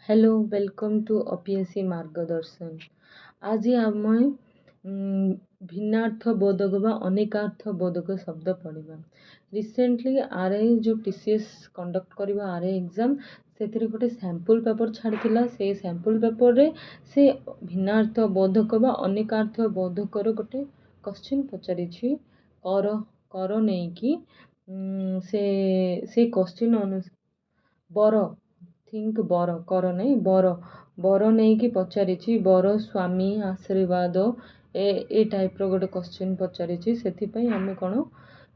Hello, welcome to OPSC ମାର୍ଗଦର୍ଶନ। ଆଜି ଆମେ ଭିନ୍ନାର୍ଥ ବୋଧକ ବା ଅନେକାର୍ଥ ବୋଧକ ଶବ୍ଦ ପଢ଼ିବା। ରିସେଣ୍ଟଲି ଆର୍ I ଯେଉଁ TCS conduct କରିବ ଆର୍ I exam, ସେଥିରେ ଗୋଟେ ସାମ୍ପୁଲ୍ ପେପର୍ ଛାଡ଼ିଥିଲା। ସେଇ ସାମ୍ପୁଲ୍ ପେପର୍ରେ ସେ ଭିନ୍ନାର୍ଥ ବୋଧକ ବା ଅନେକାର୍ଥ ବୋଧକର ଗୋଟେ କ୍ୱଶ୍ଚିନ୍ ପଚାରିଛି। କର ନେଇକି ସେ ସେଇ କ୍ୱଶ୍ଚିନ୍ ଅନୁସାରେ ବର, ଥିଙ୍କ ବର, କର ନାହିଁ, ବର, ବର ନେଇକି ପଚାରିଛି। ବର, ସ୍ୱାମୀ, ଆଶୀର୍ବାଦ, ଏ ଟାଇପ୍ର ଗୋଟେ କ୍ୱଶ୍ଚିନ୍ ପଚାରିଛି। ସେଥିପାଇଁ ଆମେ କ'ଣ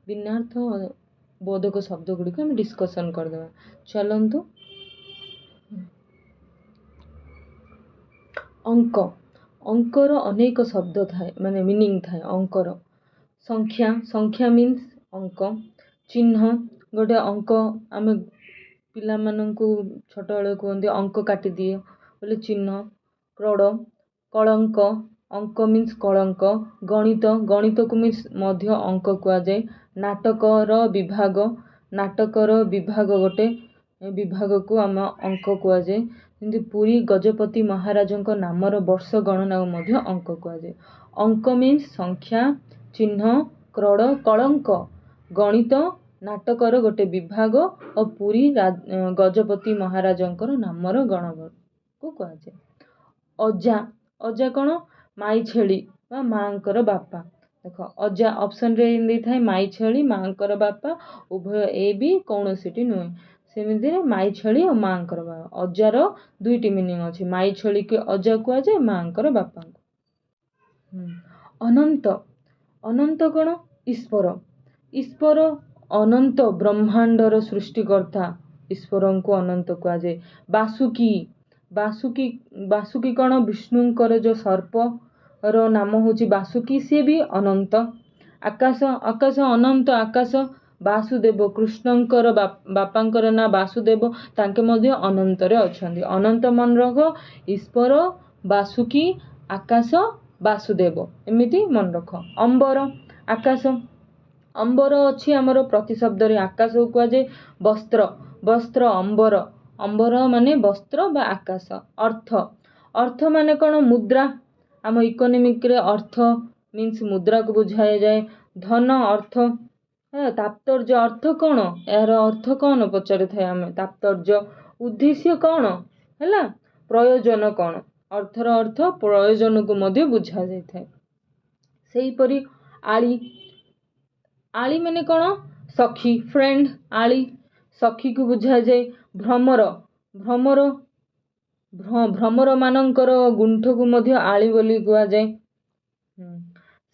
ଭିନ୍ନାର୍ଥ ବୋଧକ ଶବ୍ଦ ଗୁଡ଼ିକୁ ଆମେ ଡିସ୍କସନ୍ କରିଦେବା। ଚାଲନ୍ତୁ। ଅଙ୍କ। ଅଙ୍କର ଅନେକ ଶବ୍ଦ ଥାଏ, ମାନେ ମିନିଂ ଥାଏ ଅଙ୍କର। ସଂଖ୍ୟା, ସଂଖ୍ୟା ମିନ୍ସ ଅଙ୍କ। ଚିହ୍ନ ଗୋଟେ ଅଙ୍କ। ଆମେ ପିଲାମାନଙ୍କୁ ଛୋଟବେଳେ କୁହନ୍ତି ଅଙ୍କ କାଟିଦିଅ ବୋଲି, ଚିହ୍ନ। କ୍ରୋଡ଼, କଳଙ୍କ, ଅଙ୍କ ମିନ୍ସ କଳଙ୍କ। ଗଣିତ, ଗଣିତକୁ ମିନ୍ସ ମଧ୍ୟ ଅଙ୍କ କୁହାଯାଏ। ନାଟକର ବିଭାଗ, ନାଟକର ବିଭାଗ, ଗୋଟେ ବିଭାଗକୁ ଆମ ଅଙ୍କ କୁହାଯାଏ। ଯେମିତି ପୁରୀ ଗଜପତି ମହାରାଜଙ୍କ ନାମର ବର୍ଷ ଗଣନାକୁ ମଧ୍ୟ ଅଙ୍କ କୁହାଯାଏ। ଅଙ୍କ ମିନ୍ସ ସଂଖ୍ୟା, ଚିହ୍ନ, କ୍ରୋଡ଼, କଳଙ୍କ, ଗଣିତ, ନାଟକର ଗୋଟେ ବିଭାଗ ଓ ପୁରୀ ଗଜପତି ମହାରାଜଙ୍କର ନାମର ଗଣକୁ କୁହାଯାଏ। ଅଜା। ଅଜା କ'ଣ? ମାଇ ଛେଳି ବା ମାଆଙ୍କର ବାପା। ଦେଖ, ଅଜା ଅପସନ୍ରେ ଦେଇଥାଏ ମାଇ ଛେଳି, ମାଆଙ୍କର ବାପା, ଉଭୟ ଏ ବି, କୌଣସିଟି ନୁହେଁ। ସେମିତିରେ ମାଇ ଛେଳି ଆଉ ମାଆଙ୍କର ବାପା। ଅଜାର ଦୁଇଟି ମିନିଂ ଅଛି। ମାଇ ଛେଳିକି ଅଜା କୁହାଯାଏ, ମାଆଙ୍କର ବାପାଙ୍କୁ। ଅନନ୍ତ। ଅନନ୍ତ କ'ଣ? ଈଶ୍ୱର। ଈଶ୍ୱର ଅନନ୍ତ, ବ୍ରହ୍ମାଣ୍ଡର ସୃଷ୍ଟିକର୍ତ୍ତା ଈଶ୍ୱରଙ୍କୁ ଅନନ୍ତ କୁହାଯାଏ। ବାସୁକି। ବାସୁକି, ବାସୁକି କ'ଣ? ବିଷ୍ଣୁଙ୍କର ଯେଉଁ ସର୍ପର ନାମ ହେଉଛି ବାସୁକି, ସିଏ ବି ଅନନ୍ତ। ଆକାଶ। ଆକାଶ, ଅନନ୍ତ ଆକାଶ। ବାସୁଦେବ, କୃଷ୍ଣଙ୍କର ବାପାଙ୍କର ନାଁ ବାସୁଦେବ, ତାଙ୍କେ ମଧ୍ୟ ଅନନ୍ତରେ ଅଛନ୍ତି। ଅନନ୍ତ ମନେ ରଖ, ଈଶ୍ୱର, ବାସୁକି, ଆକାଶ, ବାସୁଦେବ, ଏମିତି ମନେ ରଖ। ଅମ୍ବର, ଆକାଶ, ଅମ୍ବର ଅଛି ଆମର ପ୍ରତିଶବ୍ଦରେ ଆକାଶକୁ କୁହାଯାଏ। ବସ୍ତ୍ର, ବସ୍ତ୍ର, ଅମ୍ବର, ଅମ୍ବର ମାନେ ବସ୍ତ୍ର ବା ଆକାଶ। ଅର୍ଥ। ଅର୍ଥ ମାନେ କ'ଣ? ମୁଦ୍ରା। ଆମ ଇକୋନୋମିକରେ ଅର୍ଥ ମିନ୍ସ ମୁଦ୍ରାକୁ ବୁଝାଯାଏ। ଧନ, ଅର୍ଥ। ତାତ୍ପର୍ଯ୍ୟ ଅର୍ଥ କ'ଣ? ଏହାର ଅର୍ଥ କ'ଣ ପଚାରିଥାଏ ଆମେ। ତାତ୍ପର୍ଯ୍ୟ, ଉଦ୍ଦେଶ୍ୟ କ'ଣ ହେଲା, ପ୍ରୟୋଜନ କ'ଣ। ଅର୍ଥର ଅର୍ଥ ପ୍ରୟୋଜନକୁ ମଧ୍ୟ ବୁଝାଯାଇଥାଏ। ସେହିପରି ଆଳି। ଆଳି ମାନେ କ'ଣ? ସଖୀ, ଫ୍ରେଣ୍ଡ। ଆଳି ସଖୀକୁ ବୁଝାଯାଏ। ଭ୍ରମର, ଭ୍ରମର, ଭ୍ରମରମାନଙ୍କର ଗୁଣ୍ଠକୁ ମଧ୍ୟ ଆଳି ବୋଲି କୁହାଯାଏ।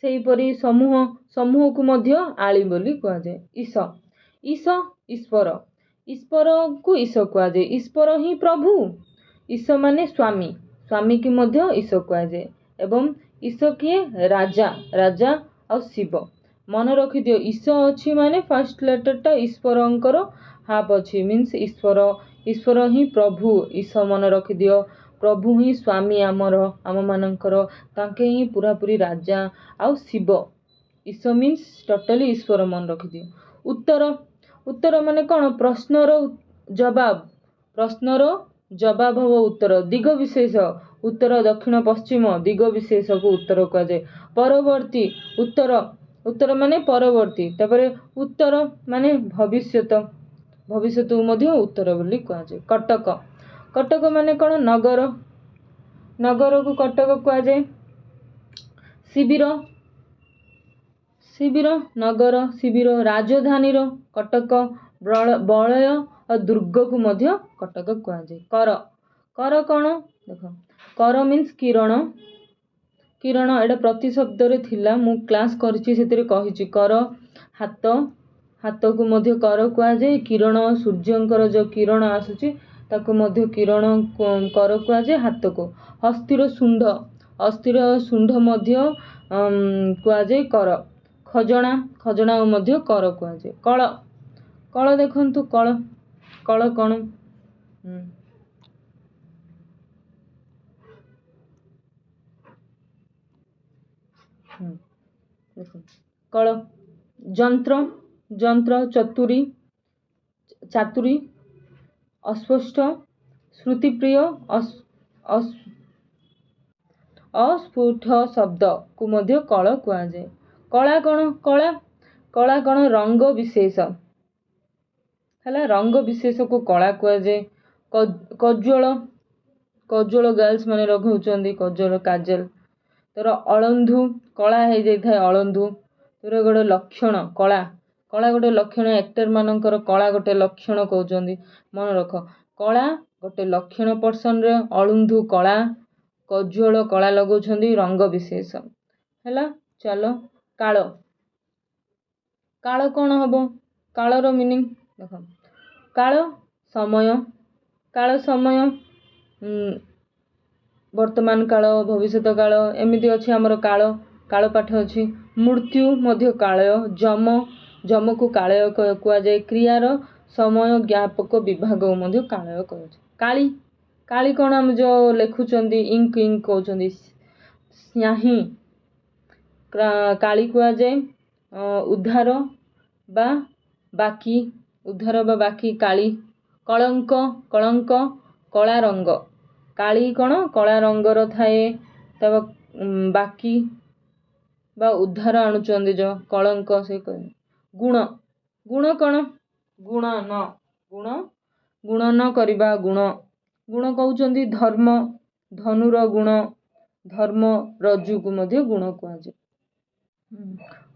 ସେହିପରି ସମୂହ, ସମୂହକୁ ମଧ୍ୟ ଆଳି ବୋଲି କୁହାଯାଏ। ଈଶ। ଈଶ, ଈଶ୍ୱର। ଈଶ୍ୱରକୁ ଈଶ କୁହାଯାଏ। ଈଶ୍ୱର ହିଁ ପ୍ରଭୁ। ଈଶ ମାନେ ସ୍ୱାମୀ, ସ୍ୱାମୀକି ମଧ୍ୟ ଈଶ କୁହାଯାଏ। ଏବଂ ଈଶ କିଏ? ରାଜା, ରାଜା ଆଉ ଶିବ। ମନେ ରଖିଦିଅ, ଈଶ ଅଛି ମାନେ ଫାର୍ଷ୍ଟ ଲେଟରଟା ଈଶ୍ୱରଙ୍କର ହାଫ୍ ଅଛି, ମିନ୍ସ ଈଶ୍ୱର। ଈଶ୍ୱର ହିଁ ପ୍ରଭୁ, ଈଶ। ମନେ ରଖିଦିଅ, ପ୍ରଭୁ ହିଁ ସ୍ୱାମୀ ଆମର, ଆମମାନଙ୍କର। ତାଙ୍କେ ହିଁ ପୁରାପୁରି ରାଜା ଆଉ ଶିବ। ଈଶ ମିନ୍ସ ଟୋଟାଲି ଈଶ୍ୱର, ମନେ ରଖିଦିଅ। ଉତ୍ତର। ଉତ୍ତର ମାନେ କ'ଣ? ପ୍ରଶ୍ନର ଜବାବ। ପ୍ରଶ୍ନର ଜବାବ ହେବ ଉତ୍ତର। ଦିଗ ବିଶେଷ, ଉତ୍ତର, ଦକ୍ଷିଣ, ପଶ୍ଚିମ ଦିଗ ବିଶେଷକୁ ଉତ୍ତର କୁହାଯାଏ। ପରବର୍ତ୍ତୀ, ଉତ୍ତର, ଉତ୍ତର ମାନେ ପରବର୍ତ୍ତୀ। ତାପରେ ଉତ୍ତର ମାନେ ଭବିଷ୍ୟତ, ଭବିଷ୍ୟତକୁ ମଧ୍ୟ ଉତ୍ତର ବୋଲି କୁହାଯାଏ। କଟକ। କଟକ ମାନେ କ'ଣ? ନଗର, ନଗରକୁ କଟକ କୁହାଯାଏ। ଶିବିର, ଶିବିର, ନଗର, ଶିବିର, ରାଜଧାନୀର କଟକ, ବଳୟ ଆଉ ଦୁର୍ଗକୁ ମଧ୍ୟ କଟକ କୁହାଯାଏ। କର। କର କ'ଣ? ଦେଖ, କର ମିନ୍ସ କିରଣ। କିରଣ ଏଇଟା ପ୍ରତିଶବ୍ଦରେ ଥିଲା, ମୁଁ କ୍ଲାସ୍ କରିଛି, ସେଥିରେ କହିଛି। କର, ହାତ, ହାତକୁ ମଧ୍ୟ କର କୁହାଯାଏ। କିରଣ, ସୂର୍ଯ୍ୟଙ୍କର ଯେଉଁ କିରଣ ଆସୁଛି ତାକୁ ମଧ୍ୟ କିରଣ କର କୁହାଯାଏ ହାତକୁ। ହସ୍ତିର ଶୁଣ୍ଢ, ହସ୍ତିର ଶୁଣ୍ଢ ମଧ୍ୟ କୁହାଯାଏ କର। ଖଜଣା, ଖଜଣାକୁ ମଧ୍ୟ କର କୁହାଯାଏ। କଳ। କଳ ଦେଖନ୍ତୁ, କଳ, କଳ କ'ଣ? ଦେଖନ୍ତୁ କଳ। ଯନ୍ତ୍ର, ଯନ୍ତ୍ର, ଚତୁରୀ, ଚାତୁରୀ, ଅସ୍ପଷ୍ଟ, ଶ୍ରୁତିପ୍ରିୟ ଅସ୍ଫୁଟ ଶବ୍ଦକୁ ମଧ୍ୟ କଳ କୁହାଯାଏ। କଳା କ'ଣ? କଳା, କଳା କ'ଣ? ରଙ୍ଗ ବିଶେଷ ହେଲା, ରଙ୍ଗ ବିଶେଷକୁ କଳା କୁହାଯାଏ। କଜ୍ୱଳ, କଜ୍ୱଳ ଗାର୍ଲସ ମାନେ ଲଗାଉଛନ୍ତି କଜ୍ୱଳ, କାଜଲ। ତୋର ଅଳନ୍ଧୁ କଳା ହେଇଯାଇଥାଏ, ଅଳନ୍ଧୁ ତୋର ଗୋଟେ ଲକ୍ଷଣ। କଳା, କଳା ଗୋଟେ ଲକ୍ଷଣ, ଆକ୍ଟର ମାନଙ୍କର କଳା ଗୋଟେ ଲକ୍ଷଣ କହୁଛନ୍ତି, ମନେ ରଖ। କଳା ଗୋଟେ ଲକ୍ଷଣ ପର୍ସନରେ, ଅଳନ୍ଧୁ କଳା, କଜ୍ୱଳ କଳା ଲଗାଉଛନ୍ତି, ରଙ୍ଗ ବିଶେଷ ହେଲା। ଚାଲ, କାଳ, କାଳ କ'ଣ ହବ? କାଳର ମିନିଂ ଦେଖ, କାଳ ସମୟ, କାଳ ସମୟ, ବର୍ତ୍ତମାନ କାଳ, ଭବିଷ୍ୟତ କାଳ, ଏମିତି ଅଛି ଆମର କାଳ, କାଳ ପାଠ ଅଛି। ମୃତ୍ୟୁ ମଧ୍ୟ କାଳୟ, ଯମ, ଯମକୁ କାଳୟ କୁହାଯାଏ। କ୍ରିୟାର ସମୟ ଜ୍ଞାପକ ବିଭାଗକୁ ମଧ୍ୟ କାଳୟ କୁହାଯାଏ। କାଳି, କାଳି କ'ଣ? ଆମେ ଯେଉଁ ଲେଖୁଛନ୍ତି ଇଙ୍କ, ଇଙ୍କ କହୁଛନ୍ତି, ସ୍ୟାହି କାଳି କୁହାଯାଏ। ଉଦ୍ଧାର ବା ବାକି, ଉଦ୍ଧାର ବା ବାକି କାଳି। କଳଙ୍କ, କଳଙ୍କ କଳା ରଙ୍ଗ, କାଳି କ'ଣ? କଳା ରଙ୍ଗର ଥାଏ। ତା ବାକି ବା ଉଦ୍ଧାର ଆଣୁଛନ୍ତି ଯେଉଁ କଳଙ୍କ ସେ। ଗୁଣ, ଗୁଣ କ'ଣ? ଗୁଣନ, ଗୁଣ, ଗୁଣନ କରିବା ଗୁଣ, ଗୁଣ କହୁଛନ୍ତି ଧର୍ମ, ଧନୁର ଗୁଣ, ଧର୍ମ ରଜୁକୁ ମଧ୍ୟ ଗୁଣ କୁହାଯାଏ।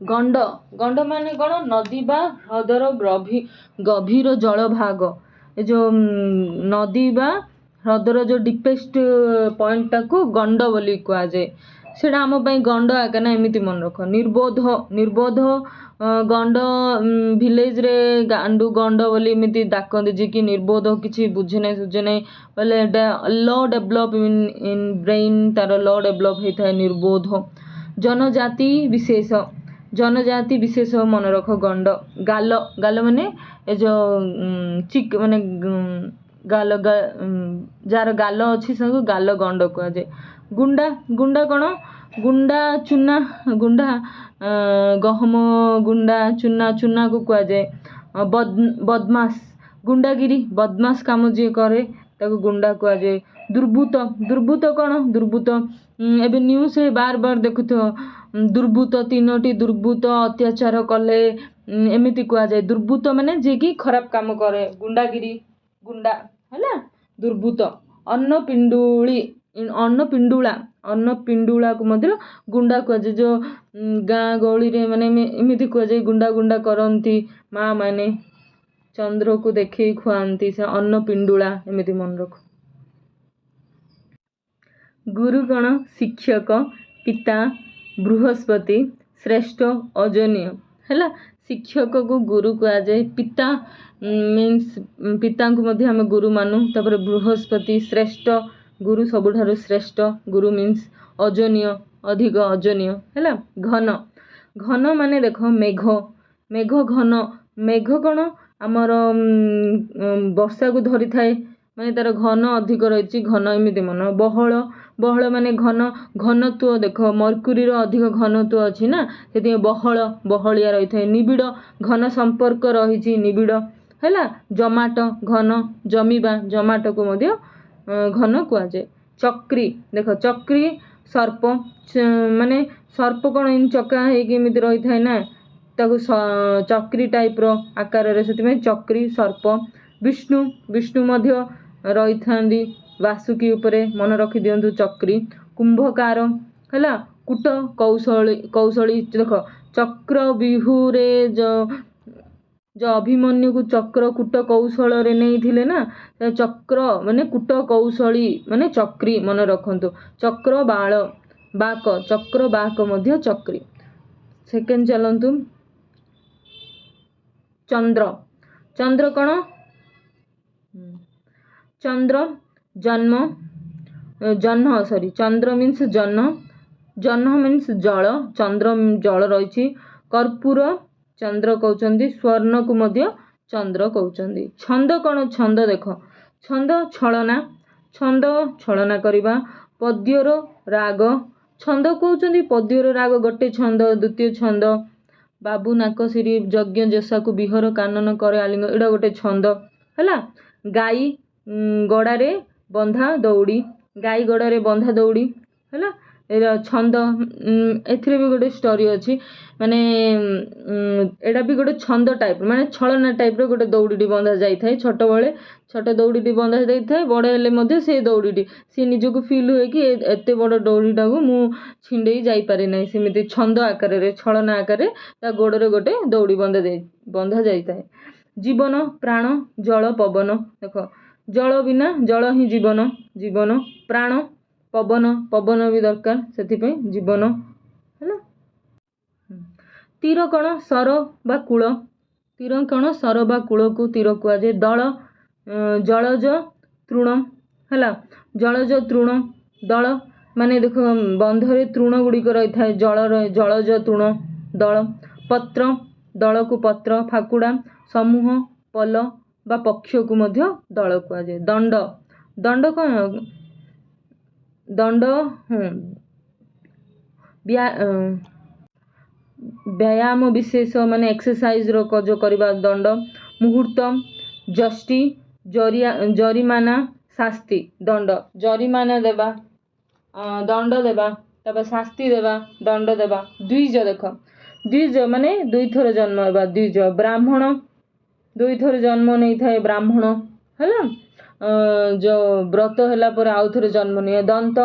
ଗଣ୍ଡ, ଗଣ୍ଡ ମାନେ କ'ଣ? ନଦୀ ବା ହ୍ରଦର ଗଭୀର ଜଳଭାଗ। ଏ ଯେଉଁ ନଦୀ ବା ହ୍ରଦର ଯେଉଁ ଡିପେଷ୍ଟ ପଏଣ୍ଟଟାକୁ ଗଣ୍ଡ ବୋଲି କୁହାଯାଏ। ସେଇଟା ଆମ ପାଇଁ ଗଣ୍ଡ ଆକା ନା, ଏମିତି ମନେ ରଖ। ନିର୍ବୋଧ, ନିର୍ବୋଧ ଗଣ୍ଡ, ଭିଲେଜରେ ଗାଣ୍ଡୁ ଗଣ୍ଡ ବୋଲି ଏମିତି ଡାକନ୍ତି, ଯିଏକି ନିର୍ବୋଧ, କିଛି ବୁଝେ ନାହିଁ ସୁଝେ ନାହିଁ, ବୋଇଲେ ଏଇଟା ଲୋ ଡେଭଲପ୍ ଇନ୍ ବ୍ରେନ୍, ତାର ଲୋ ଡେଭଲପ୍ ହେଇଥାଏ, ନିର୍ବୋଧ। ଜନଜାତି ବିଶେଷ, ଜନଜାତି ବିଶେଷ ମନେ ରଖ ଗଣ୍ଡ। ଗାଲ, ଗାଲ ମାନେ ଏ ଯେଉଁ ଚିକ୍, ମାନେ ଗାଲ, ଯାହାର ଗାଲ ଅଛି ସବୁ ଗାଲ ଗଣ୍ଡ କୁହାଯାଏ। ଗୁଣ୍ଡା, ଗୁଣ୍ଡା କ'ଣ? ଗୁଣ୍ଡା ଚୁନା, ଗୁଣ୍ଡା ଗହମ ଗୁଣ୍ଡା, ଚୁନା, ଚୁନାକୁ କୁହାଯାଏ। ବଦମାସ, ଗୁଣ୍ଡାଗିରି, ବଦମାସ କାମ ଯିଏ କରେ ତାକୁ ଗୁଣ୍ଡା କୁହାଯାଏ। ଦୁର୍ବୃତ୍ତ, ଦୁର୍ବୃତ୍ତ କ'ଣ? ଦୁର୍ବୃତ୍ତ ଏବେ ନ୍ୟୁଜ୍ରେ ବାର ବାର ଦେଖୁଥିବ, ଦୁର୍ବୃତ୍ତ, ତିନୋଟି ଦୁର୍ବୃତ୍ତ ଅତ୍ୟାଚାର କଲେ, ଏମିତି କୁହାଯାଏ। ଦୁର୍ବୃତ୍ତ ମାନେ ଯିଏକି ଖରାପ କାମ କରେ, ଗୁଣ୍ଡାଗିରି, ଗୁଣ୍ଡା ହେଲା ଦୁର୍ବୃତ୍ତ। ଅନ୍ନପିଣ୍ଡୁଳି, ଅନ୍ନପିଣ୍ଡୁଳା, ଅନ୍ନପିଣ୍ଡୁଳାକୁ ମଧ୍ୟ ଗୁଣ୍ଡା କୁହାଯାଏ। ଯେଉଁ ଗାଁ ଗହଳିରେ ମାନେ ଏମିତି କୁହାଯାଏ, ଗୁଣ୍ଡା ଗୁଣ୍ଡା କରନ୍ତି ମା ମାନେ, ଚନ୍ଦ୍ରକୁ ଦେଖେଇ ଖୁଆନ୍ତି, ସେ ଅନ୍ନପିଣ୍ଡୁଳା, ଏମିତି ମନେ ରଖ। ଗୁରୁ କ'ଣ? ଶିକ୍ଷକ, ପିତା, ବୃହସ୍ପତି, ଶ୍ରେଷ୍ଠ, ଅଜନୀୟ ହେଲା। ଶିକ୍ଷକକୁ ଗୁରୁ କୁହାଯାଏ। ପିତା ମିନ୍ସ ପିତାଙ୍କୁ ମଧ୍ୟ ଆମେ ଗୁରୁ ମାନୁ। ତାପରେ ବୃହସ୍ପତି ଶ୍ରେଷ୍ଠ, ଗୁରୁ ସବୁଠାରୁ ଶ୍ରେଷ୍ଠ, ଗୁରୁ ମିନ୍ସ ଅଜନୀୟ, ଅଧିକ ଅଜନୀୟ ହେଲା। ଘନ, ଘନ ମାନେ ଦେଖ ମେଘ, ମେଘ ଘନ, ମେଘ କ'ଣ? ଆମର ବର୍ଷାକୁ ଧରିଥାଏ, ମାନେ ତାର ଘନ ଅଧିକ ରହିଛି, ଘନ, ଏମିତି ମନ। ବହଳ, ବହଳ ମାନେ ଘନ, ଘନତ୍ୱ ଦେଖ ମର୍କୁରୀର ଅଧିକ ଘନତ୍ୱ ଅଛି ନା, ସେଥିପାଇଁ ବହଳ, ବହଳିଆ ରହିଥାଏ। ନିବିଡ଼, ଘନ ସମ୍ପର୍କ ରହିଛି, ନିବିଡ଼ ହେଲା। ଜମାଟ, ଘନ ଜମିବା, ଜମାଟକୁ ମଧ୍ୟ ଘନ କୁହାଯାଏ। ଚକ୍ରୀ ଦେଖ, ଚକ୍ରୀ ସର୍ପ, ମାନେ ସର୍ପ କ'ଣ ଏମିତି ଚକା ହେଇକି ଏମିତି ରହିଥାଏ ନା, ତାକୁ ଚକ୍ରୀ ଟାଇପ୍ର ଆକାରରେ, ସେଥିପାଇଁ ଚକ୍ରୀ ସର୍ପ। ବିଷ୍ଣୁ, ବିଷ୍ଣୁ ମଧ୍ୟ ରହିଥାନ୍ତି ବାସୁକି ଉପରେ, ମନେ ରଖିଦିଅନ୍ତୁ ଚକ୍ରୀ। କୁମ୍ଭକାର ହେଲା। କୂଟ କୌଶଳୀ, କୌଶଳୀ ଦେଖ ଚକ୍ର ବିହୁରେ ଯେଉଁ ଅଭିମନ୍ୟୁକୁ ଚକ୍ର କୂଟ କୌଶଳରେ ନେଇଥିଲେ ନା, ଚକ୍ର ମାନେ କୂଟ କୌଶଳୀ ମାନେ ଚକ୍ରୀ, ମନେ ରଖନ୍ତୁ। ଚକ୍ର ବାଳ ବାକ, ଚକ୍ର ବାକ ମଧ୍ୟ ଚକ୍ରୀ। ସେକେଣ୍ଡ ଚାଲନ୍ତୁ, ଚନ୍ଦ୍ର, ଚନ୍ଦ୍ର କ'ଣ? ଚନ୍ଦ୍ର ଜନ୍ମ, ଜହ୍ନ, ସରି, ଚନ୍ଦ୍ର ମିନ୍ସ ଜହ୍ନ, ଜହ୍ନ ମିନ୍ସ ଜଳ, ଚନ୍ଦ୍ର ଜଳ ରହିଛି। କର୍ପୂର ଚନ୍ଦ୍ର କହୁଛନ୍ତି, ସ୍ୱର୍ଣ୍ଣକୁ ମଧ୍ୟ ଚନ୍ଦ୍ର କହୁଛନ୍ତି। ଛନ୍ଦ କ'ଣ? ଛନ୍ଦ ଦେଖ, ଛନ୍ଦ ଛଳନା, ଛନ୍ଦ ଛଳନା କରିବା। ପଦ୍ୟର ରାଗ, ଛନ୍ଦ କହୁଛନ୍ତି ପଦ୍ୟର ରାଗ, ଗୋଟେ ଛନ୍ଦ, ଦ୍ୱିତୀୟ ଛନ୍ଦ। ବାବୁ ନାକଶିରି ଯଜ୍ଞ ଯଶାକୁ ବିହର କାନନ କରେ ଆଲିଙ୍ଗ, ଏଇଟା ଗୋଟେ ଛନ୍ଦ ହେଲା। ଗାଈ ଗଡ଼ାରେ ବନ୍ଧା ଦଉଡ଼ି, ଗାଈ ଗୋଡ଼ରେ ବନ୍ଧା ଦଉଡ଼ି। ହେଲା, ଏଇଟା ଛନ୍ଦ। ଏଥିରେ ବି ଗୋଟେ ଷ୍ଟୋରି ଅଛି। ମାନେ ଏଇଟା ବି ଗୋଟେ ଛନ୍ଦ ଟାଇପ୍, ମାନେ ଛଳନା ଟାଇପ୍ର ଗୋଟେ ଦଉଡ଼ିଟି ବନ୍ଧା ଯାଇଥାଏ। ଛୋଟବେଳେ ଛୋଟ ଦଉଡ଼ିଟି ବନ୍ଧା ଯାଇଥାଏ, ବଡ଼ ହେଲେ ମଧ୍ୟ ସେ ଦଉଡ଼ିଟି ସିଏ ନିଜକୁ ଫିଲ୍ ହୁଏ କି ଏତେ ବଡ଼ ଦଉଡ଼ିଟାକୁ ମୁଁ ଛିଣ୍ଡେଇ ଯାଇପାରେ ନାହିଁ। ସେମିତି ଛନ୍ଦ ଆକାରରେ, ଛଳନା ଆକାରରେ ତା ଗୋଡ଼ରେ ଗୋଟେ ଦଉଡ଼ି ବନ୍ଧା ଯାଇଥାଏ। ଜୀବନ, ପ୍ରାଣ, ଜଳ, ପବନ। ଦେଖ, ଜଳ ବିନା, ଜଳ ହିଁ ଜୀବନ। ଜୀବନ, ପ୍ରାଣ, ପବନ, ପବନ ବି ଦରକାର, ସେଥିପାଇଁ ଜୀବନ ହେଲା। ତୀର କ'ଣ? ସର ବା କୂଳ। ତୀର କ'ଣ? ସର ବା କୂଳକୁ ତୀର କୁହାଯାଏ। ଦଳ, ଜଳଜ ତୃଣ। ହେଲା, ଜଳଜ ତୃଣ। ଦଳ ମାନେ ଦେଖ, ବନ୍ଧରେ ତୃଣ ଗୁଡ଼ିକ ରହିଥାଏ, ଜଳର, ଜଳଜ ତୃଣ ଦଳ। ପତ୍ର, ଦଳକୁ ପତ୍ର। ଫାକୁଡ଼ା, ସମୂହ, ପଲ ବା ପକ୍ଷକୁ ମଧ୍ୟ ଦଳ କୁହାଯାଏ। ଦଣ୍ଡ, ଦଣ୍ଡ କ'ଣ? ଦଣ୍ଡ ବ୍ୟାୟାମ ବିଶେଷ, ମାନେ ଏକ୍ସରସାଇଜର ଯେଉଁ କରିବା ଦଣ୍ଡ। ମୁହୂର୍ତ୍ତ, ଯଷ୍ଟି, ଜରିଆ, ଜରିମାନା, ଶାସ୍ତି। ଦଣ୍ଡ, ଜରିମାନା ଦେବା, ଦଣ୍ଡ ଦେବା, ତାପରେ ଶାସ୍ତି ଦେବା, ଦଣ୍ଡ ଦେବା। ଦ୍ୱିଜ, ଦେଖ, ଦ୍ୱିଜ ମାନେ ଦୁଇଥର ଜନ୍ମ ହେବା। ଦ୍ୱିଜ, ବ୍ରାହ୍ମଣ, ଦୁଇଥର ଜନ୍ମ ନେଇଥାଏ ବ୍ରାହ୍ମଣ। ହେଲା, ଯେଉଁ ବ୍ରତ ହେଲା ପରେ ଆଉ ଥରେ ଜନ୍ମ ନିଏ। ଦନ୍ତ,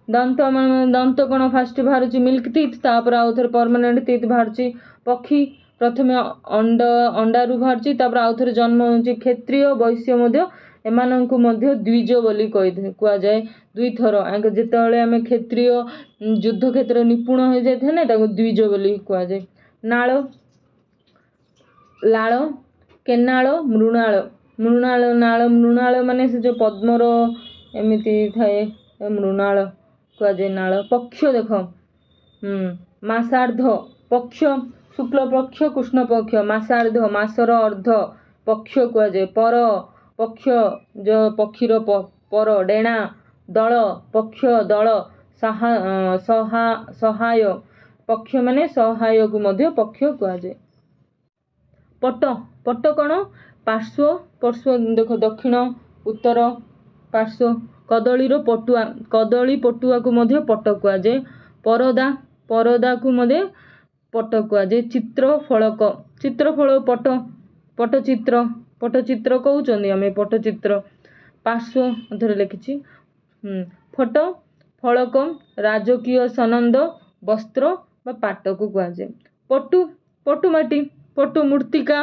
ଦନ୍ତ ମାନେ, ଦନ୍ତ କ'ଣ? ଫାଷ୍ଟ ବାହାରୁଛି ମିଲ୍କ ଟିଥ୍, ତାପରେ ଆଉ ଥରେ ପରମାନେଣ୍ଟ ଟିଥ୍ ବାହାରୁଛି। ପକ୍ଷୀ ପ୍ରଥମେ ଅଣ୍ଡାରୁ ବାହାରୁଛି, ତାପରେ ଆଉ ଥରେ ଜନ୍ମ ହେଉଛି। କ୍ଷତ୍ରିୟ, ବୈଶ୍ୟ ମଧ୍ୟ, ଏମାନଙ୍କୁ ମଧ୍ୟ ଦ୍ୱିଜ ବୋଲି କୁହାଯାଏ। ଦୁଇଥର ଯେତେବେଳେ ଆମେ କ୍ଷତ୍ରିୟ ଯୁଦ୍ଧ କ୍ଷେତ୍ରରେ ନିପୁଣ ହୋଇଯାଇଥାଏ ନା, ତାକୁ ଦ୍ୱିଜ ବୋଲି କୁହାଯାଏ। ନାଳ, ଲାଳ, କେନାଳ, ମୃଣାଳ। ମୃଣାଳ, ନାଳ, ମୃଣାଳ ମାନେ ସେ ଯେଉଁ ପଦ୍ମର ଏମିତି ଥାଏ, ମୃଣାଳ କୁହାଯାଏ। ନାଳ। ପକ୍ଷ, ଦେଖ, ମାସାର୍ଦ୍ଧ ପକ୍ଷ, ଶୁକ୍ଳ ପକ୍ଷ, କୃଷ୍ଣ ପକ୍ଷ। ମାସାର୍ଦ୍ଧ, ମାସର ଅର୍ଦ୍ଧ ପକ୍ଷ କୁହାଯାଏ। ପର, ପକ୍ଷ, ଯେଉଁ ପକ୍ଷୀର ପର, ଡେଣା। ଦଳ, ପକ୍ଷ, ଦଳ। ସହାୟ, ପକ୍ଷ ମାନେ ସହାୟକୁ ମଧ୍ୟ ପକ୍ଷ କୁହାଯାଏ। ପଟ, ପଟ କ'ଣ? ପାର୍ଶ୍ୱ, ପାର୍ଶ୍ୱ। ଦେଖ, ଦକ୍ଷିଣ, ଉତ୍ତର, ପାର୍ଶ୍ୱ। କଦଳୀର ପଟୁଆ, କଦଳୀ ପଟୁଆକୁ ମଧ୍ୟ ପଟ କୁହାଯାଏ। ପରଦା, ପରଦାକୁ ମଧ୍ୟ ପଟ କୁହାଯାଏ। ଚିତ୍ର ଫଳକ, ଚିତ୍ରଫଳ ପଟ, ପଟ୍ଟଚିତ୍ର, ପଟ୍ଟଚିତ୍ର କହୁଛନ୍ତି ଆମେ, ପଟ୍ଟଚିତ୍ର। ପାର୍ଶ୍ୱ ଧରେ ଲେଖିଛି। ଫଟ, ଫଳକ, ରାଜକୀୟ ସନନ୍ଦ, ବସ୍ତ୍ର ବା ପାଟକୁ କୁହାଯାଏ। ପଟୁ, ପଟୁ ମାଟି, ପଟୁ ମୃତ୍ତିକା,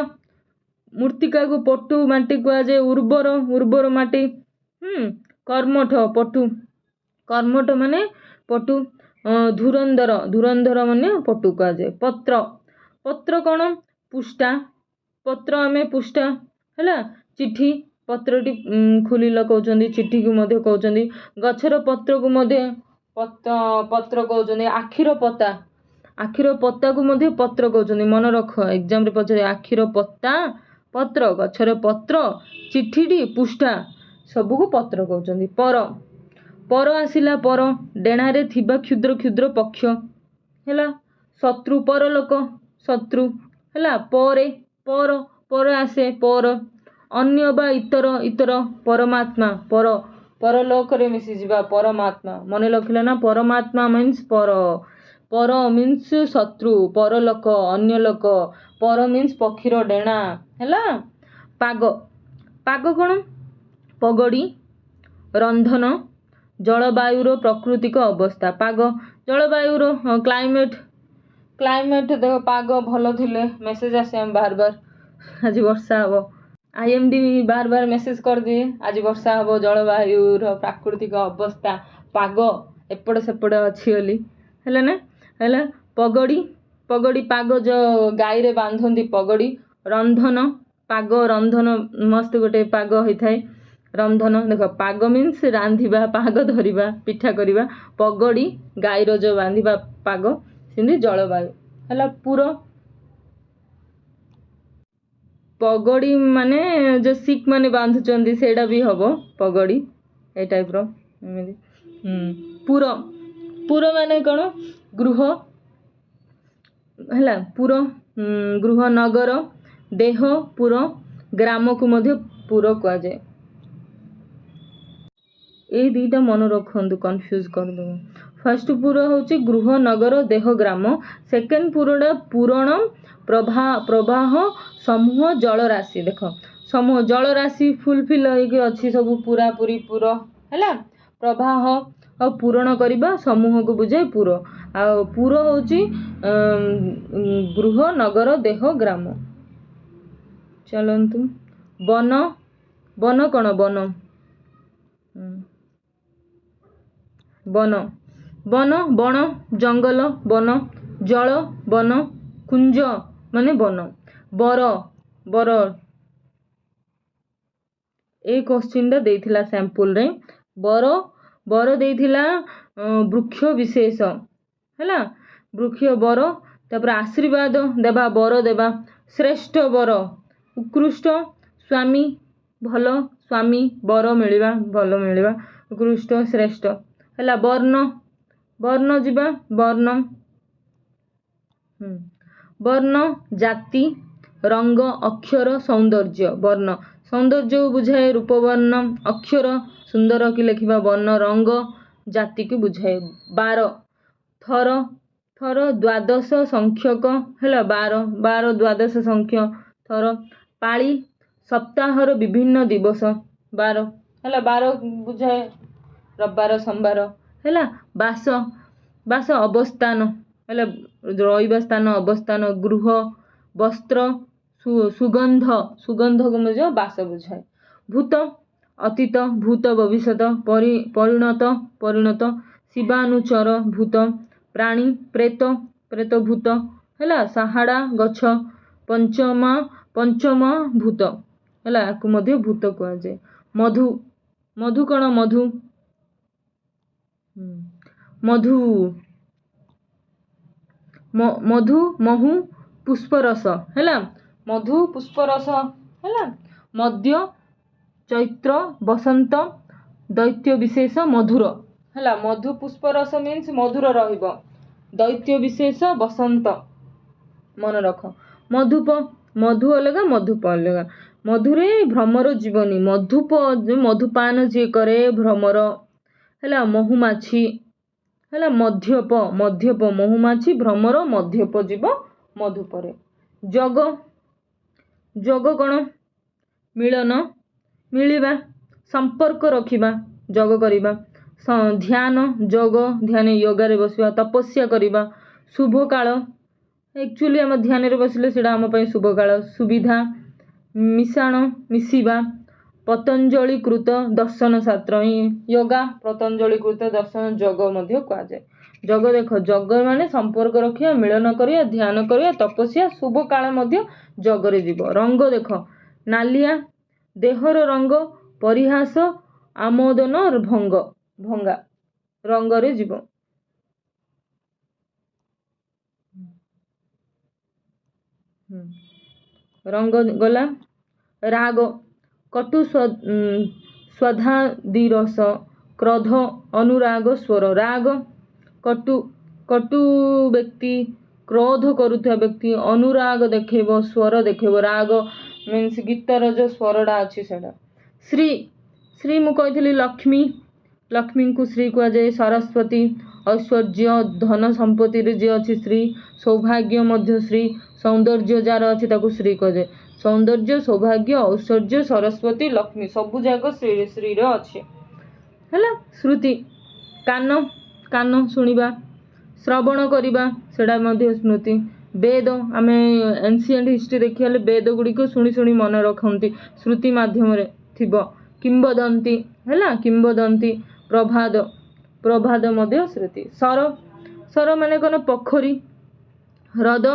ମୃତ୍ତିକାକୁ ପଟୁ ମାଟି କୁହାଯାଏ। ଉର୍ବର, ଉର୍ବର ମାଟି। କର୍ମଠ, ପଟୁ, କର୍ମଠ ମାନେ ପଟୁ। ଧୁରନ୍ଧର, ଧୁରନ୍ଧର ମାନେ ପଟୁ କୁହାଯାଏ। ପତ୍ର, ପତ୍ର କ'ଣ? ପୁଷ୍ଠା, ପତ୍ର ଆମେ ପୁଷ୍ଠା। ହେଲା, ଚିଠି, ପତ୍ରଟି ଖୋଲିଲ କହୁଛନ୍ତି, ଚିଠିକୁ ମଧ୍ୟ କହୁଛନ୍ତି। ଗଛର ପତ୍ରକୁ ମଧ୍ୟ ପତ୍ର କହୁଛନ୍ତି। ଆଖିର ପତା, ଆଖିର ପତାକୁ ମଧ୍ୟ ପତ୍ର କହୁଛନ୍ତି। ମନେ ରଖ, ଏକ୍ଜାମରେ ପଚାରେ। ଆଖିର ପତା ପତ୍ର, ଗଛର ପତ୍ର, ଚିଠିଟି ପୁଷ୍ଠା, ସବୁକୁ ପତ୍ର କହୁଛନ୍ତି। ପର, ପର ଆସିଲା, ପର ଡେଣାରେ ଥିବା କ୍ଷୁଦ୍ର କ୍ଷୁଦ୍ର ପକ୍ଷ। ହେଲା, ଶତ୍ରୁ, ପରଲୋକ, ଶତ୍ରୁ। ହେଲା, ପରେ, ପର, ପର ଆସେ, ପର ଅନ୍ୟ ବା ଇତର, ଇତର। ପରମାତ୍ମା, ପର, ପରଲୋକରେ ମିଶିଯିବା, ପରମାତ୍ମା। ମନେ ରଖିଲ ନା? ପରମାତ୍ମା ମିନ୍ସ ପର, ପର ମିନ୍ସ ଶତ୍ରୁ, ପରଲୋକ, ଅନ୍ୟ ଲୋକ। ପର ମିନ୍ସ ପକ୍ଷୀର ଡେଣା। ହେଲା, ପାଗ, ପାଗ କ'ଣ? ପଗଡ଼ି, ରନ୍ଧନ, ଜଳବାୟୁର ପ୍ରାକୃତିକ ଅବସ୍ଥା। ପାଗ, ଜଳବାୟୁର କ୍ଲାଇମେଟ୍, କ୍ଲାଇମେଟ୍। ଦେଖ, ପାଗ ଭଲ ଥିଲେ ମେସେଜ୍ ଆସେ ଆମେ ବାର ବାର, ଆଜି ବର୍ଷା ହେବ। ଆଇଏମ୍ଡି ବାର ବାର ମେସେଜ୍ କରିଦିଏ, ଆଜି ବର୍ଷା ହେବ, ଜଳବାୟୁର ପ୍ରାକୃତିକ ଅବସ୍ଥା, ପାଗ ଏପଟ ସେପଟ ଅଛି ବୋଲି। ହେଲା ନା? ହେଲା, ପଗଡ଼ି, ପଗଡ଼ି, ପାଗ ଯେଉଁ ଗାଈରେ ବାନ୍ଧନ୍ତି ପଗଡ଼ି। ରନ୍ଧନ, ପାଗ, ରନ୍ଧନ, ମସ୍ତ ଗୋଟେ ପାଗ ହେଇଥାଏ ରନ୍ଧନ। ଦେଖ, ପାଗ ମିନ୍ସ ରାନ୍ଧିବା, ପାଗ ଧରିବା, ପିଠା କରିବା। ପଗଡ଼ି, ଗାଈର ଯେଉଁ ବାନ୍ଧିବା ପାଗ, ସେମିତି ଜଳବାୟୁ। ହେଲା, ପୁର, ପଗଡ଼ି ମାନେ ଯେଉଁ ଶିଖ ମାନେ ବାନ୍ଧୁଛନ୍ତି, ସେଇଟା ବି ହେବ ପଗଡ଼ି, ଏ ଟାଇପ୍ର ଏମିତି। ପୁର, ପୁର ମାନେ କ'ଣ? ଗୃହ। ହେଲା, ପୁର, ଗୃହ, ନଗର, ଦେହ, ପୁର, ଗ୍ରାମକୁ ମଧ୍ୟ ପୁର କୁହାଯାଏ। ଏଇ ଦୁଇଟା ମନେ ରଖନ୍ତୁ, କନଫ୍ୟୁଜ୍ କରିଦେବ। ଫାର୍ଷ୍ଟ ପୁର ହେଉଛି ଗୃହ, ନଗର, ଦେହ, ଗ୍ରାମ। ସେକେଣ୍ଡ ପୁରଟା ପୂରଣ, ପ୍ରବାହ, ସମୂହ, ଜଳରାଶି। ଦେଖ, ସମୂହ ଜଳରାଶି ଫୁଲଫିଲ୍ ହେଇକି ଅଛି ସବୁ, ପୁରାପୁରି ପୁର ହେଲା। ପ୍ରବାହ ଆଉ ପୂରଣ କରିବା ସମୂହକୁ ବୁଝାଏ ପୁର। ଆଉ ପୁର ହେଉଛି ଗୃହ, ନଗର, ଦେହ, ଗ୍ରାମ। ଚାଲନ୍ତୁ, ବନ। ବନ କ'ଣ? ବନ, ବନ, ବନ, ବଣ, ଜଙ୍ଗଲ, ବନ, ଜଳ, ବନ, କୁଞ୍ଜ ମାନେ ବନ। ବର, ବର, ଏଇ କୋଶ୍ଚିନ୍ଟା ଦେଇଥିଲା ସାମ୍ପୁଲରେ। ବର, ବର ଦେଇଥିଲା ବୃକ୍ଷ ବିଶେଷ ହେଲା, ବୃକ୍ଷ ବର। ତାପରେ ଆଶୀର୍ବାଦ ଦେବା, ବର ଦେବା। ଶ୍ରେଷ୍ଠ ବର, ଉତ୍କୃଷ୍ଟ। ସ୍ୱାମୀ, ଭଲ ସ୍ୱାମୀ, ବର ମିଳିବା, ଭଲ ମିଳିବା, ଉତ୍କୃଷ୍ଟ, ଶ୍ରେଷ୍ଠ ହେଲା। ବର୍ଣ୍ଣ, ବର୍ଣ୍ଣ ଯିବା, ବର୍ଣ୍ଣ, ବର୍ଣ୍ଣ, ଜାତି, ରଙ୍ଗ, ଅକ୍ଷର, ସୌନ୍ଦର୍ଯ୍ୟ। ବର୍ଣ୍ଣ ସୌନ୍ଦର୍ଯ୍ୟକୁ ବୁଝାଏ, ରୂପବର୍ଣ୍ଣ। ଅକ୍ଷର ସୁନ୍ଦର କି ଲେଖିବା ବର୍ଣ୍ଣ। ରଙ୍ଗ ଜାତିକୁ ବୁଝାଏ। ବାର, ଥର, ଥର, ଦ୍ୱାଦଶ ସଂଖ୍ୟକ ହେଲା। ବାର, ବାର, ଦ୍ୱାଦଶ ସଂଖ୍ୟ, ଥର। ପାଳି, ସପ୍ତାହର ବିଭିନ୍ନ ଦିବସ। ବାର ହେଲା, ବାର ବୁଝାଏ ରବିବାର, ସୋମବାର ହେଲା। ବାସ, ବାସ, ଅବସ୍ଥାନ ହେଲା, ରହିବା ସ୍ଥାନ, ଅବସ୍ଥାନ। ଗୃହ, ବସ୍ତ୍ର, ସୁଗନ୍ଧ, ସୁଗନ୍ଧକୁ ମଧ୍ୟ ବାସ ବୁଝାଏ। ଭୂତ, ଅତୀତ, ଭୂତ, ଭବିଷ୍ୟତ। ପରିଣତ, ପରିଣତ, ଶିବାନୁଚର ଭୂତ। ପ୍ରାଣୀ, ପ୍ରେତ, ପ୍ରେତ ଭୂତ ହେଲା। ସାହାଡ଼ା ଗଛ, ପଞ୍ଚମା, ପଞ୍ଚମ ଭୂତ ହେଲା, ଆକୁ ମଧ୍ୟ ଭୂତ କୁହାଯାଏ। ମଧୁ, ମଧୁ କ'ଣ? ମଧୁ, ମଧୁ, ମଧୁ, ମହୁ, ପୁଷ୍ପରସ ହେଲା। ମଧୁ, ପୁଷ୍ପରସ ହେଲା। ମଦ୍ୟ, ଚୈତ୍ର, ବସନ୍ତ, ଦୈତ୍ୟ ବିଶେଷ, ମଧୁର ହେଲା। ମଧୁ, ପୁଷ୍ପରସ ମିନ୍ସ ମଧୁର ରହିବ। ଦୈତ୍ୟ ବିଶେଷ, ବସନ୍ତ, ମନେ ରଖ। ମଧୁପ, ମଧୁ ଅଲଗା, ମଧୁପ ଅଲଗା। ମଧୁରେ ଭ୍ରମର ଯିବନି, ମଧୁପ, ମଧୁପାନ ଯିଏ କରେ, ଭ୍ରମର ହେଲା। ମହୁମାଛି ହେଲା, ମଧ୍ୟପ, ମଧ୍ୟପ, ମହୁମାଛି, ଭ୍ରମର, ମଧ୍ୟପ ଯିବ ମଧୁପରେ। ଯୋଗ, ଯୋଗ କ'ଣ? ମିଳନ, ମିଳିବା, ସମ୍ପର୍କ ରଖିବା, ଯୋଗ କରିବା। ଧ୍ୟାନ, ଯୋଗ, ଧ୍ୟାନ, ୟୋଗାରେ ବସିବା, ତପସ୍ୟା କରିବା। ଶୁଭକାଳ, ଆକ୍ଚୁଆଲି ଆମ ଧ୍ୟାନରେ ବସିଲେ ସେଇଟା ଆମ ପାଇଁ ଶୁଭକାଳ। ସୁବିଧା, ମିଶାଣ, ମିଶିବା। ପତଞ୍ଜଳିକୃତ ଦର୍ଶନ ଶାସ୍ତ୍ର ହିଁ ୟୋଗା। ପତଞ୍ଜଳିକୃତ ଦର୍ଶନ ଯୋଗ ମଧ୍ୟ କୁହାଯାଏ। ଯୋଗ ଦେଖ, ଯୋଗ ମାନେ ସମ୍ପର୍କ ରଖିବା, ମିଳନ କରିବା, ଧ୍ୟାନ କରିବା, ତପସ୍ୟା, ଶୁଭକାଳ ମଧ୍ୟ ଯୋଗରେ ଯିବ। ରଙ୍ଗ ଦେଖ, ନାଲିଆ, ଦେହର ରଙ୍ଗ, ପରିହାସ, ଆମୋଦନ, ଭଙ୍ଗ, ଭଙ୍ଗା, ରଙ୍ଗରେ ଯିବ। ରଙ୍ଗ ଗଲା। ରାଗ, କଟୁ, ସ୍ୱାଦାଦିରସ, କ୍ରୋଧ, ଅନୁରାଗ, ସ୍ୱର। ରାଗ, କଟୁ, କଟୁ ବ୍ୟକ୍ତି, କ୍ରୋଧ କରୁଥିବା ବ୍ୟକ୍ତି, ଅନୁରାଗ ଦେଖେଇବ, ସ୍ୱର ଦେଖେଇବ। ରାଗ ମିନ୍ସ ଗୀତର ଯେଉଁ ସ୍ୱରଟା ଅଛି ସେଇଟା। ଶ୍ରୀ, ଶ୍ରୀ ମୁଁ କହିଥିଲି ଲକ୍ଷ୍ମୀ, ଲକ୍ଷ୍ମୀଙ୍କୁ ଶ୍ରୀ କୁହାଯାଏ। ସରସ୍ୱତୀ, ଐଶ୍ୱର୍ଯ୍ୟ, ଧନ ସମ୍ପତ୍ତିରେ ଯିଏ ଅଛି ଶ୍ରୀ। ସୌଭାଗ୍ୟ ମଧ୍ୟ ଶ୍ରୀ। ସୌନ୍ଦର୍ଯ୍ୟ ଯାହାର ଅଛି ତାକୁ ଶ୍ରୀ କୁହାଯାଏ। ସୌନ୍ଦର୍ଯ୍ୟ, ସୌଭାଗ୍ୟ, ଐଶ୍ୱର୍ଯ୍ୟ, ସରସ୍ୱତୀ, ଲକ୍ଷ୍ମୀ ସବୁ ଯାକ ଶ୍ରୀ, ଶ୍ରୀର ଅଛି ହେଲା। ଶ୍ରୁତି, କାନ, କାନ ଶୁଣିବା, ଶ୍ରବଣ କରିବା, ସେଇଟା ମଧ୍ୟ ସ୍ମୃତି। ବେଦ, ଆମେ ଏନ୍ସିଏଣ୍ଟ ହିଷ୍ଟ୍ରି ଦେଖିଗଲେ ବେଦ ଗୁଡ଼ିକ ଶୁଣି ଶୁଣି ମନେ ରଖନ୍ତି, ଶ୍ରୁତି ମାଧ୍ୟମରେ ଥିବ। କିମ୍ବଦନ୍ତୀ ହେଲା, କିମ୍ବଦନ୍ତୀ। ପ୍ରଭାଦ, ପ୍ରଭାଦ ମଧ୍ୟ ଶ୍ରୁତି। ସର, ସର ମାନେ କ'ଣ? ପୋଖରୀ, ହ୍ରଦ,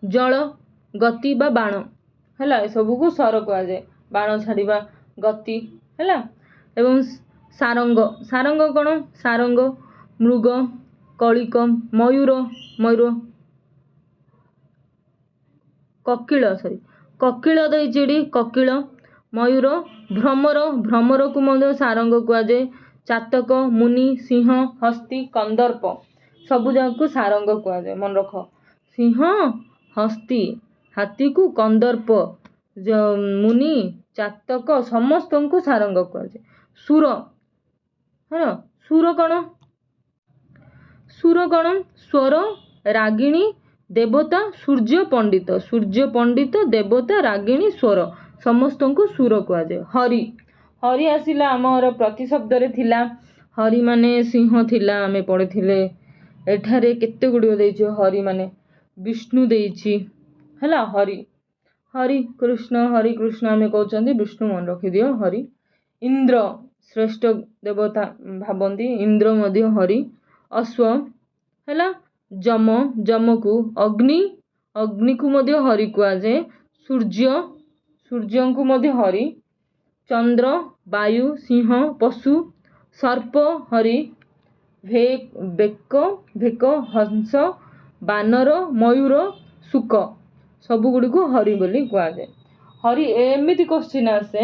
ଜଳ, ଗତି ବା ବାଣ ହେଲା, ଏସବୁକୁ ସର କୁହାଯାଏ। ବାଣ ଛାଡ଼ିବା, ଗତି ହେଲା। ଏବଂ ସାରଙ୍ଗ, ସାରଙ୍ଗ କ'ଣ? ସାରଙ୍ଗ, ମୃଗ, କଳିକ, ମୟୂର, ମୟୂର, କକିଳ, ସରି, କକିଳ ଦେଇଛି ଏଠି, କକିଳ, ମୟୂର, ଭ୍ରମର, ଭ୍ରମରକୁ ମଧ୍ୟ ସାରଙ୍ଗ କୁହାଯାଏ। ଚାତକ, ମୁନି, ସିଂହ, ହସ୍ତି, କନ୍ଦର୍ପ ସବୁ ଯାକକୁ ସାରଙ୍ଗ କୁହାଯାଏ। ମନେ ରଖ, ସିଂହ, ହସ୍ତି, ହାତୀକୁ, କନ୍ଦର୍ପ, ମୁନି, ଚାତକ ସମସ୍ତଙ୍କୁ ସାରଙ୍ଗ କୁହାଯାଏ। ସୁର, ହଁ, ସୁର କ'ଣ? ସୁର କ'ଣ? ସ୍ୱର, ରାଗିଣୀ, ଦେବତା, ସୂର୍ଯ୍ୟ, ପଣ୍ଡିତ। ସୂର୍ଯ୍ୟ, ପଣ୍ଡିତ, ଦେବତା, ରାଗିଣୀ, ସ୍ୱର, ସମସ୍ତଙ୍କୁ ସୁର କୁହାଯାଏ। ହରି, ହରି ଆସିଲା ଆମର ପ୍ରତିଶବ୍ଦରେ ଥିଲା। ହରି ମାନେ ସିଂହ ଥିଲା, ଆମେ ପଢ଼ିଥିଲେ। ଏଠାରେ କେତେ ଗୁଡ଼ିଏ ଦେଇଛି। ହରି ମାନେ ବିଷ୍ଣୁ ଦେଇଛି, ହେଲା। ହରି, ହରି କୃଷ୍ଣ, ହରି କୃଷ୍ଣ ଆମେ କହୁଛନ୍ତି, ବିଷ୍ଣୁ ମନେ ରଖିଦିଅ ହରି। ଇନ୍ଦ୍ର ଶ୍ରେଷ୍ଠ ଦେବତା ଭାବନ୍ତି, ଇନ୍ଦ୍ର ମଧ୍ୟ ହରି। ଅଶ୍ୱ ହେଲା। ଯମ, ଯମକୁ ଅଗ୍ନି, ଅଗ୍ନିକୁ ମଧ୍ୟ ହରି କୁହାଯାଏ। ସୂର୍ଯ୍ୟ, ସୂର୍ଯ୍ୟଙ୍କୁ ମଧ୍ୟ ହରି। ଚନ୍ଦ୍ର, ବାୟୁ, ସିଂହ, ପଶୁ, ସର୍ପ ହରି। ବେକ, ଭେକ, ହଂସ, ବାନର, ମୟୂର, ଶୁକ, ସବୁଗୁଡ଼ିକୁ ହରି ବୋଲି କୁହାଯାଏ। ହରି ଏମିତି କୋଶ୍ଚିନ୍ ଆସେ।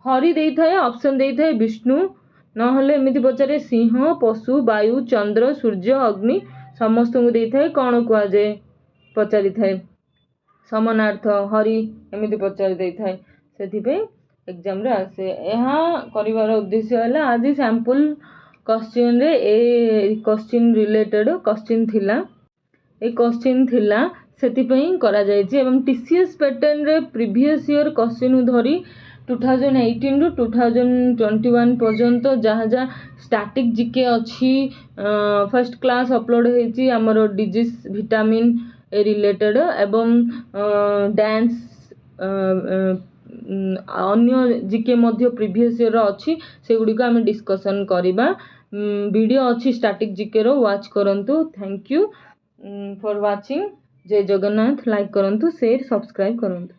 ହରି ଦେଇଥାଏ, ଅପସନ୍ ଦେଇଥାଏ ବିଷ୍ଣୁ, ନହେଲେ ଏମିତି ପଚାରେ ସିଂହ, ପଶୁ, ବାୟୁ, ଚନ୍ଦ୍ର, ସୂର୍ଯ୍ୟ, ଅଗ୍ନି ସମସ୍ତଙ୍କୁ ଦେଇଥାଏ, କ'ଣ କୁହାଯାଏ ପଚାରିଥାଏ। ସମାନାର୍ଥ ହରି ଏମିତି ପଚାରି ଦେଇଥାଏ। ସେଥିପାଇଁ ଏକ୍ଜାମରେ ଆସେ। ଏହା କରିବାର ଉଦ୍ଦେଶ୍ୟ ହେଲା, ଆଜି ସାମ୍ପୁଲ୍ କୋଶ୍ଚିନ୍ରେ ଏ କୋଶ୍ଚିନ୍ ରିଲେଟେଡ଼ କୋଶ୍ଚିନ୍ ଥିଲା, ଏ କୋଶ୍ଚିନ୍ ଥିଲା, ସେଥିପାଇଁ କରାଯାଇଛି। ଏବଂ TCS ପ୍ୟାଟର୍ନରେ ପ୍ରିଭିୟସ୍ ଇୟର୍ କୋଶ୍ଚିନ୍ ଧରି 2018ରୁ 2021 ପର୍ଯ୍ୟନ୍ତ ଯାହା ଯାହା ଷ୍ଟାଟିକ୍ ଜିକେ ଅଛି, ଫାର୍ଷ୍ଟ କ୍ଲାସ୍ ଅପଲୋଡ଼ ହେଇଛି ଆମର ଡିଜିଜ୍, ଭିଟାମିନ୍ ଏ ରିଲେଟେଡ଼ ଏବଂ ଡ୍ୟାନ୍ସ, ଅନ୍ୟ ଜିକେ ମଧ୍ୟ ପ୍ରିଭିୟସ୍ ଇୟର୍ର ଅଛି, ସେଗୁଡ଼ିକ ଆମେ ଡିସ୍କସନ୍ କରିବା। ଭିଡ଼ିଓ ଅଛି ଷ୍ଟାଟିକ୍ ଜିକେର, ୱାଚ୍ କରନ୍ତୁ। Thank you for watching. Jay Jagannath. Like କରନ୍ତୁ, ସେୟାର, ସବସ୍କ୍ରାଇବ୍ କରନ୍ତୁ।